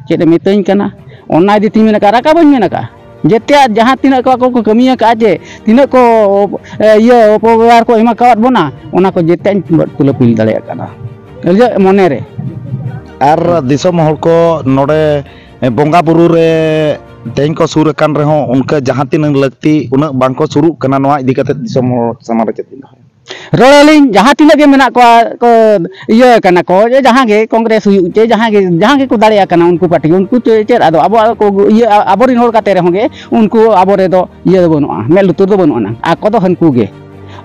ᱪᱮᱫ ᱮ ᱢᱤᱛᱟᱹᱧ ᱠᱟᱱᱟ, ᱚᱱᱟ ᱤᱫᱤ ᱛᱤᱧ ᱢᱮᱱ ᱟᱠᱟᱫᱼᱟ, ᱨᱟᱠᱟᱵ ᱵᱟᱹᱧ ᱢᱮᱱ ᱟᱠᱟᱫᱼᱟ᱾ ᱡᱮᱛᱮᱭᱟᱜ ᱡᱟᱦᱟᱸ ᱛᱤᱱᱟᱹᱜ ᱠᱚ ᱟᱠᱚ ᱠᱚ ᱠᱟᱹᱢᱤ ᱟᱠᱟᱫᱼᱟ, ᱡᱮ ᱛᱤᱱᱟᱹᱜ ᱠᱚ, ᱮ, ᱤᱭᱟᱹ ᱚᱯᱚᱵᱮᱵᱚᱦᱟᱨ ᱠᱚ ᱮᱢ ᱟᱠᱟᱣᱟᱫ ᱵᱚᱱᱟ, ᱚᱱᱟ ᱠᱚ ᱡᱮᱛᱮᱭᱟᱜ ᱤᱧ ᱛᱩᱞᱟᱹ ᱯᱤᱞ ᱫᱟᱲᱮᱭᱟᱜ ᱠᱟᱱᱟ ᱤᱧᱟᱹᱜ ᱢᱚᱱᱮ ᱨᱮ᱾ ᱟᱨ ᱫᱤᱥᱚᱢ ᱦᱚᱲ ᱠᱚ ᱱᱚᱰᱮ ᱵᱚᱸᱜᱟ ᱵᱩᱨᱩ ᱨᱮ ᱛᱮᱦᱮᱧ ᱠᱚ ᱥᱩᱨ ᱟᱠᱟᱱ ᱨᱮᱦᱚᱸ ᱚᱱᱠᱟ ᱡᱟᱦᱟᱸ ᱛᱤᱱᱟᱹᱜ ᱞᱟᱹᱠᱛᱤ ᱩᱱᱟᱹᱜ ᱵᱟᱝ ᱠᱚ ᱥᱩᱨᱩᱜ ᱠᱟᱱᱟ᱾ ᱱᱚᱣᱟ ᱤᱫᱤ ᱠᱟᱛᱮ ᱫᱤᱥᱚᱢ ᱦᱚᱲ ᱥᱟᱢᱟᱝ ᱨᱮ ᱪᱮᱫ ᱵᱤᱱ ᱫᱚᱦᱚᱭᱟ? ᱨᱚᱲ ᱟᱹᱞᱤᱧ, ᱡᱟᱦᱟᱸ ᱛᱤᱱᱟᱹᱜ ᱜᱮ ᱢᱮᱱᱟᱜ ᱠᱚᱣᱟ ᱠᱚ, ᱤᱭᱟᱹ ᱠᱟᱱᱟ ᱠᱚ, ᱡᱮ ᱡᱟᱦᱟᱸ ᱜᱮ ᱠᱚᱝᱜᱨᱮᱥ ᱦᱩᱭᱩᱜ ᱪᱮ ᱡᱟᱦᱟᱸ ᱜᱮ, ᱡᱟᱦᱟᱸ ᱜᱮᱠᱚ ᱫᱟᱲᱮᱭᱟᱜ ᱠᱟᱱᱟ ᱩᱱᱠᱩ ᱯᱟᱨᱴᱤ ᱜᱮ, ᱩᱱᱠᱩ ᱪᱮ-, ᱪᱮᱫ ᱟᱫᱚ ᱟᱵᱚᱣᱟᱜ ᱠᱚ ᱤᱭᱟᱹ, ᱟᱵᱚᱨᱮᱱ ᱦᱚᱲ ᱠᱟᱛᱮ ᱨᱮᱦᱚᱸ ᱜᱮ ᱩᱱᱠᱩ ᱟᱵᱚ ᱨᱮᱫᱚ ᱤᱭᱟᱹ ᱫᱚ ᱵᱟᱹᱱᱩᱜᱼᱟ, ᱢᱮᱫ ᱞᱩᱛᱩᱨ ᱫᱚ ᱵᱟᱹᱱᱩᱜ ᱟᱱᱟ᱾ ᱟᱠᱚ ᱫᱚ ᱦᱟᱹᱱᱠᱩ ᱜᱮ᱾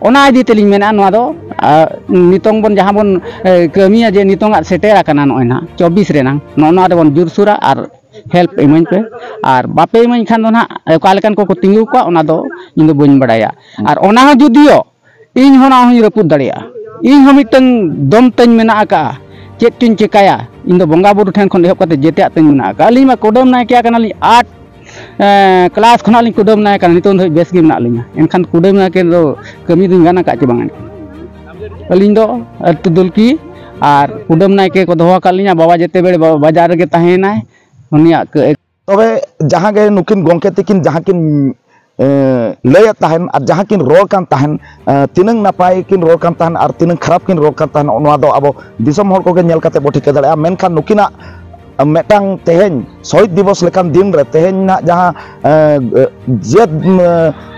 ᱚᱱᱟ ᱤᱫᱤ ᱛᱮᱞᱤᱧ ᱢᱮᱱᱟ, ᱱᱚᱣᱟ ᱫᱚ, ᱟ, ᱱᱤᱛᱚᱝ ᱵᱚᱱ ᱡᱟᱦᱟᱸ ᱵᱚᱱ, ᱮ, ᱠᱟᱹᱢᱤᱭᱟ, ᱡᱮ ᱱᱤᱛᱚᱝᱟᱜ ᱥᱮᱴᱮᱨ ᱟᱠᱟᱱᱟ ᱱᱚᱜᱼᱚᱭ ᱱᱟᱦᱟᱜ ᱪᱚᱵᱵᱤᱥ ᱨᱮᱱᱟᱝ, ᱱᱚᱜᱼᱚ ᱱᱚᱣᱟ ᱨᱮᱵᱚᱱ ᱡᱳᱨᱥᱳᱨᱟ ᱟᱨ ᱦᱮᱞᱯ ᱤᱢᱟᱹᱧ ᱯᱮ᱾ ᱟᱨ ᱵᱟᱯᱮ ᱤᱢᱟᱹᱧ ᱠᱷᱟᱱ ᱫᱚ ᱱᱟᱦᱟᱜ ᱚᱠᱟ ᱞᱮᱠᱟᱱ ᱠᱚᱠᱚ ᱛᱤᱸᱜᱩ ᱠᱚᱣᱟ, ᱚᱱᱟ ᱫᱚ ᱤᱧ ᱫᱚ ᱵᱟᱹᱧ ᱵᱟᱲᱟᱭᱟ᱾ ᱟᱨ ᱚᱱᱟ ᱦᱚᱸ ᱡᱩᱫᱤᱭᱳ ᱤᱧ ᱦᱚᱸ ᱱᱚᱣᱟ ᱦᱚᱸᱧ ᱨᱟᱹᱯᱩᱫ ᱫᱟᱲᱮᱭᱟᱜᱼᱟ᱾ ᱤᱧ ᱦᱚᱸ ᱢᱤᱫᱴᱟᱝ ᱫᱚᱢ ᱛᱟᱹᱧ ᱢᱮᱱᱟᱜ ᱟᱠᱟᱜᱼᱟ᱾ ᱪᱮᱫ ᱪᱚᱧ ᱪᱮᱠᱟᱭᱟ? ᱤᱧ ᱫᱚ ᱵᱚᱸᱜᱟ ᱵᱩᱨᱩ ᱴᱷᱮᱱ ᱠᱷᱚᱱ ᱮᱦᱚᱵ ᱠᱟᱛᱮ ᱡᱮᱛᱮᱭᱟᱜ ᱛᱟᱹᱧ ᱢᱮᱱᱟᱜ ᱟᱠᱟᱜᱼᱟ᱾ ᱟᱹᱞᱤᱧ ᱢᱟ ᱠᱩᱰᱟᱹᱢ ᱱᱟᱭᱠᱮ ᱠᱟᱱᱟᱞᱤᱧ, ᱟᱴ, ᱮᱸ, ᱠᱞᱟᱥ ᱠᱷᱚᱱᱟᱜ ᱞᱤᱧ ᱠᱩᱰᱟᱹᱢ ᱱᱟᱭᱠᱮ ᱠᱟᱱᱟ, ᱱᱤᱛᱚᱝ ᱫᱷᱟᱹᱵᱤᱡ ᱵᱮᱥ ᱜᱮ ᱢᱮᱱᱟᱜ ᱞᱤᱧᱟ᱾ ᱮᱱᱠᱷᱟᱱ ᱠᱩᱰᱟᱹᱢ ᱱᱟᱭᱠᱮ ᱫᱚ ᱠᱟᱹᱢᱤ ᱫᱚᱧ ᱜᱟᱱ ᱟᱠᱟᱫ ᱪᱮ ᱵᱟᱝ? ᱟᱹᱞᱤᱧ ᱫᱚ ᱟᱹᱛᱩ ᱫᱩᱞᱠᱤ ᱟᱨ ᱠᱩᱰᱟᱹᱢ ᱱᱟᱭᱠᱮ ᱠᱚ ᱫᱚᱦᱚ ᱟᱠᱟᱫ ᱞᱤᱧᱟ᱾ ᱵᱟᱵᱟ ᱡᱮᱛᱮ ᱵᱮᱲ ᱵᱟ-, ᱵᱟᱡᱟᱨ ᱨᱮᱜᱮ ᱛᱟᱦᱮᱸᱭᱮᱱᱟᱭ, ᱩᱱᱤᱭᱟᱜ ᱠᱟᱹ- ᱛᱚᱵᱮ ᱡᱟᱦᱟᱸ ᱜᱮ ᱱᱩᱠᱤᱱ ᱜᱚᱢᱠᱮ ᱛᱤᱠᱤᱱ ᱡᱟᱦᱟᱸ ᱠᱤᱱ, ᱮ, ᱞᱟᱹᱭᱮᱫ ᱛᱟᱦᱮᱱ ᱟᱨ ᱡᱟᱦᱟᱸ ᱠᱤᱱ ᱨᱚᱲ ᱠᱟᱱ ᱛᱟᱦᱮᱱ, ᱮ, ᱛᱤᱱᱟᱹᱝ ᱱᱟᱯᱟᱭ ᱠᱤᱱ ᱨᱚᱲ ᱠᱟᱱ ᱛᱟᱦᱮᱱ ᱟᱨ ᱛᱤᱱᱟᱹᱝ ᱠᱷᱟᱨᱟᱯ ᱠᱤᱱ ᱨᱚᱲ ᱠᱟᱱ ᱛᱟᱦᱮᱱ, ᱱᱚᱣᱟ ᱫᱚ ᱟᱵᱚ ᱫᱤᱥᱚᱢ ᱦᱚᱲ ᱠᱚᱜᱮ ᱧᱮᱞ ᱠᱟᱛᱮ ᱵᱚ ᱴᱷᱤᱠᱟᱹ ᱫᱟᱲᱮᱭᱟᱜᱼᱟ᱾ ᱢᱮᱱᱠᱷᱟᱱ ᱱᱩᱠᱤᱱᱟᱜ ᱢᱤᱫᱴᱟᱝ ᱛᱮᱦᱮᱧ ᱥᱚᱦᱤᱫ ᱫᱤᱵᱚᱥ ᱞᱮᱠᱟᱱ ᱫᱤᱱ ᱨᱮ, ᱛᱮᱦᱮᱧ ᱱᱟᱜ ᱡᱟᱦᱟᱸ, ᱮ, ᱡᱟᱹᱛ, ᱮ,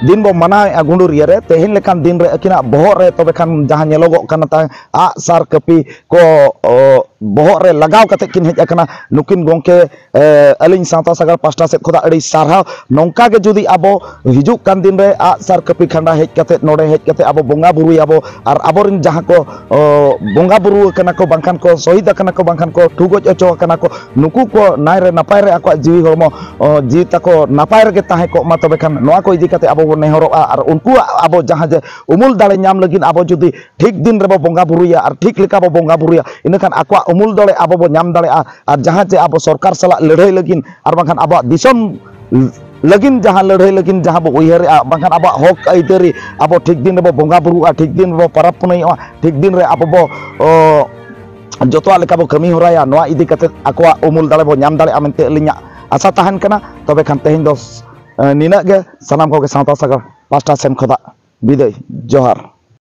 ᱫᱤᱱ ᱵᱚ ᱢᱟᱱᱟᱣᱮᱫᱼᱟ ᱜᱩᱸᱰᱩᱨᱤᱭᱟᱹ ᱨᱮ, ᱛᱮᱦᱮᱧ ᱞᱮᱠᱟᱱ ᱫᱤᱱ ᱨᱮ ᱟᱹᱠᱤᱱᱟᱜ ᱵᱚᱦᱚᱜ ᱨᱮ ᱛᱚᱵᱮ ᱠᱷᱟᱱ ᱡᱟᱦᱟᱸ ᱧᱮᱞᱚᱜᱚᱜ ᱠᱟᱱᱟ ᱛᱟᱦᱮᱸ ᱟᱜ ᱥᱟᱨ ᱠᱟᱹᱯᱤ ᱠᱚ, ᱚ, ᱵᱚᱦᱚᱜ ᱨᱮ ᱞᱟᱜᱟᱣ ᱠᱟᱛᱮ ᱠᱤᱱ ᱦᱮᱡ ᱟᱠᱟᱱᱟ᱾ ᱱᱩᱠᱤᱱ ᱜᱚᱢᱠᱮ, ᱮ, ᱟᱹᱞᱤᱧ ᱥᱟᱶᱛᱟ ᱥᱟᱜᱟᱲ ᱯᱟᱥᱴᱟ ᱥᱮᱫ ᱠᱷᱚᱱᱟᱜ ᱟᱹᱰᱤ ᱥᱟᱨᱦᱟᱣ᱾ ᱱᱚᱝᱠᱟ ᱜᱮ ᱡᱩᱫᱤ ᱟᱵᱚ ᱦᱤᱡᱩᱜ ᱠᱟᱱ ᱫᱤᱱ ᱨᱮ ᱟᱜ ᱥᱟᱨ ᱠᱟᱹᱯᱤ ᱠᱷᱟᱸᱰᱟ ᱦᱮᱡ ᱠᱟᱛᱮ, ᱱᱚᱰᱮ ᱦᱮᱡ ᱠᱟᱛᱮ ᱟᱵᱚ ᱵᱚᱸᱜᱟ ᱵᱩᱨᱩᱭᱟᱵᱚ, ᱟᱨ ᱟᱵᱚᱨᱮᱱ ᱡᱟᱦᱟᱸ ᱠᱚ, ᱚ, ᱵᱚᱸᱜᱟ ᱵᱩᱨᱩ ᱟᱠᱟᱱᱟ ᱠᱚ, ᱵᱟᱝᱠᱷᱟᱱ ᱠᱚ ᱥᱚᱦᱤᱫ ᱟᱠᱟᱱᱟ ᱠᱚ, ᱵᱟᱝᱠᱷᱟᱱ ᱠᱚ ᱴᱷᱩ ᱜᱚᱡ ᱦᱚᱪᱚ ᱟᱠᱟᱱᱟ ᱠᱚ, ᱱᱩᱠᱩ ᱠᱚ ᱱᱟᱭ ᱨᱮ ᱱᱟᱯᱟᱭ ᱨᱮ ᱟᱠᱚᱣᱟᱜ ᱡᱤᱣᱤ ᱦᱚᱲᱢᱚ, ᱚ, ᱡᱤᱣᱤ ᱛᱟᱠᱚ ᱱᱟᱯᱟᱭ ᱨᱮᱜᱮ ᱛᱟᱦᱮᱸ ᱠᱚᱜ ᱢᱟ᱾ ᱛᱚᱵᱮ ᱠᱷᱟᱱ ᱱᱚᱣᱟ ᱠᱚ ᱤᱫᱤ ᱠᱟᱛᱮ ᱟᱵᱚ ᱵᱚᱱ ᱱᱮᱦᱚᱨᱚᱜᱼᱟ, ᱟᱨ ᱩᱱᱠᱩᱣᱟᱜ ᱟᱵᱚ ᱡᱟᱦᱟᱸ ᱡᱮ ᱩᱢᱩᱞ ᱫᱟᱲᱮ ᱧᱟᱢ ᱞᱟᱹᱜᱤᱫ ᱟᱵᱚ ᱡᱩᱫᱤ ᱴᱷᱤᱠ ᱫᱤᱱ ᱨᱮᱵᱚ ᱵᱚᱸᱜᱟ ᱵᱩᱨᱩᱭᱟ ᱟᱨ ᱴᱷᱤᱠ ᱞᱮᱠᱟ ᱵᱚ ᱵᱚᱸᱜᱟ ᱵᱩᱨᱩᱭᱟ, ᱤᱱᱟᱹᱠᱷᱟᱱ ᱟᱠᱚᱣᱟᱜ ᱩᱢᱩᱞ ᱫᱟᱲᱮ ᱟᱵᱚ ᱵᱚ ᱧᱟᱢ ᱫᱟᱲᱮᱭᱟᱜᱼᱟ᱾ ᱟᱨ ᱡᱟᱦᱟᱸ ᱪᱮ ᱟᱵᱚ ᱥᱚᱨᱠᱟᱨ ᱥᱟᱞᱟᱜ ᱞᱟᱹᱲᱦᱟᱹᱭ ᱞᱟᱹᱜᱤᱫ ᱟᱨ ᱵᱟᱝᱠᱷᱟᱱ ᱟᱵᱚᱣᱟᱜ ᱫᱤᱥᱚᱢ ᱞᱟᱹᱜᱤᱫ ᱡᱟᱦᱟᱸ ᱞᱟᱹᱲᱦᱟᱹᱭ ᱞᱟᱹᱜᱤᱫ ᱡᱟᱦᱟᱸ ᱵᱚ ᱩᱭᱦᱟᱹᱨᱮᱜᱼᱟ, ᱵᱟᱝᱠᱷᱟᱱ ᱟᱵᱚᱣᱟᱜ ᱦᱚᱠ ᱟᱹᱭᱫᱟᱹᱨᱤ ᱟᱵᱚ ᱴᱷᱤᱠ ᱫᱤᱱ ᱨᱮᱵᱚ ᱵᱚᱸᱜᱟ ᱵᱩᱨᱩᱜᱼᱟ, ᱴᱷᱤᱠ ᱫᱤᱱ ᱨᱮᱵᱚ ᱯᱚᱨᱚᱵᱽ ᱯᱩᱱᱟᱹᱭᱚᱜᱼᱟ, ᱴᱷᱤᱠ ᱫᱤᱱ ᱨᱮ ᱟᱵᱚ ᱵᱚ, ᱚ, ᱡᱚᱛᱚᱣᱟᱜ ᱞᱮᱠᱟ ᱵᱚ ᱠᱟᱹᱢᱤ ᱦᱚᱨᱟᱭᱟ, ᱱᱚᱣᱟ ᱤᱫᱤ ᱠᱟᱛᱮ ᱟᱠᱚᱣᱟᱜ ᱩᱢᱩᱞ ᱫᱟᱲᱮ ᱵᱚ ᱧᱟᱢ ᱫᱟᱲᱮᱭᱟᱜᱼᱟ ᱢᱮᱱᱛᱮ ᱟᱹᱞᱤᱧᱟᱜ ᱟᱥᱟ ᱛᱟᱦᱮᱱ ᱠᱟᱱᱟ᱾ ᱛᱚᱵᱮ ᱠᱷᱟᱱ ᱛᱮᱦᱮᱧ ᱫᱚ, ᱮ, ᱱᱤᱱᱟᱹᱜ ᱜᱮ᱾ ᱥᱟᱱᱟᱢ ᱠᱚᱜᱮ ᱥᱟᱶᱛᱟ ᱥᱟᱜᱟᱲ ᱯᱟᱥᱴᱟ ᱥᱮᱱ ᱠᱷᱚᱱᱟᱜ ᱵᱤᱫᱟᱹᱭ, ᱡᱚᱦᱟᱨ᱾